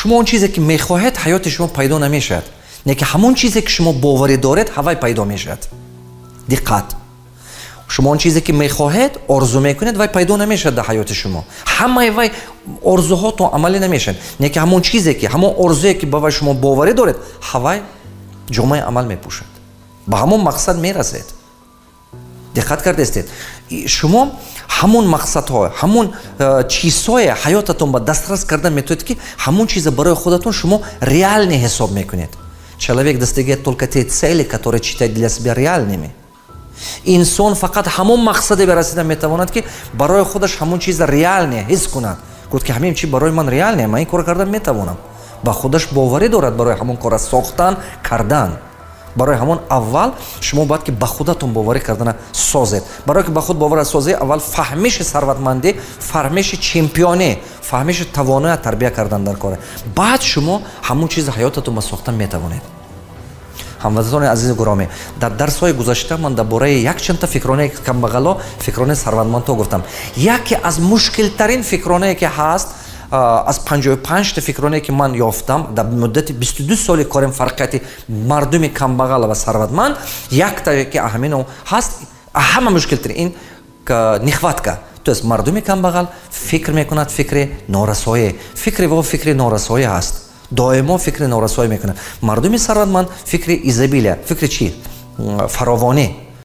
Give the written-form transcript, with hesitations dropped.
Шумо он чизе, ки мехоҳед, ҳаёти шумо пайдо намешавад, не ки ҳамон чизе, ки шумо боварӣ доред, ҳавай пайдо мешавад. Диққат: шумо он чизе, ки мехоҳед, орзу мекунед, вай пайдо намешавад дар ҳаёти шумо. Ҳамаи вай орзуҳотон амалӣ намешавад, не ки ҳамон чизе, ки ҳамон орзуе, ки ба вай шумо боварӣ доред, ҳавай ҷомаи амал мепӯшад, ба ҳамон мақсад мерасед. Диққат кардестед? Шумо ҳамон мақсадҳо, ҳамон чизҳое ҳаётатон ба дастрас кардан метавонед, ки ҳамон чиза барои худатон шумо реальный ҳисоб мекунед. Человек достигает только те цели, которые считает для себя реальными. Инсон фақат ҳамон мақсаде расида метавонад, ки барои худаш ҳамон чиза реальный ҳис кунад. Гуфт, ки ҳамин чи барои ман реальный, ман ин кор кардан метавонам. Ба худаш боварӣ дорад барои ҳамон кора сохтан, кардан. Барои ҳамон аввал шумо бояд ки ба худатон боварӣ кардана созед. Барое ки ба худ бовара созед, аввал фаҳмиши сарватмандӣ, фаҳмиши чемпионӣ, фаҳмиши тавоноя тарбия кардан дар коре. Баъд шумо ҳамон чизи ҳаётатон ба сохтан метавонед. Ҳамватанони азизу гиромӣ, дар дарсҳои гузашта ман дар бораи якчандта фикронаи камбағало, фикронаи сарватмандҳо гуфтам. Яке аз мушкилтарин фикронае, ки ҳаст, аз 55-та фикронае, ки ман ёфтам дар муддати 22 соли корим, фарқияти мардуми камбағал ва сарватманд, якта, ки ҳамино ҳаст, ҳама мушкилтарин ин нехватка. То есть мардуми камбағал фикр мекунад фикри норасоӣ, фикри во фикри норасоӣ ҳаст, доимо фикри норасоӣ мекунад. Мардуми сарватманд фикри изобилия, фикри чӣ? Фаровонӣ.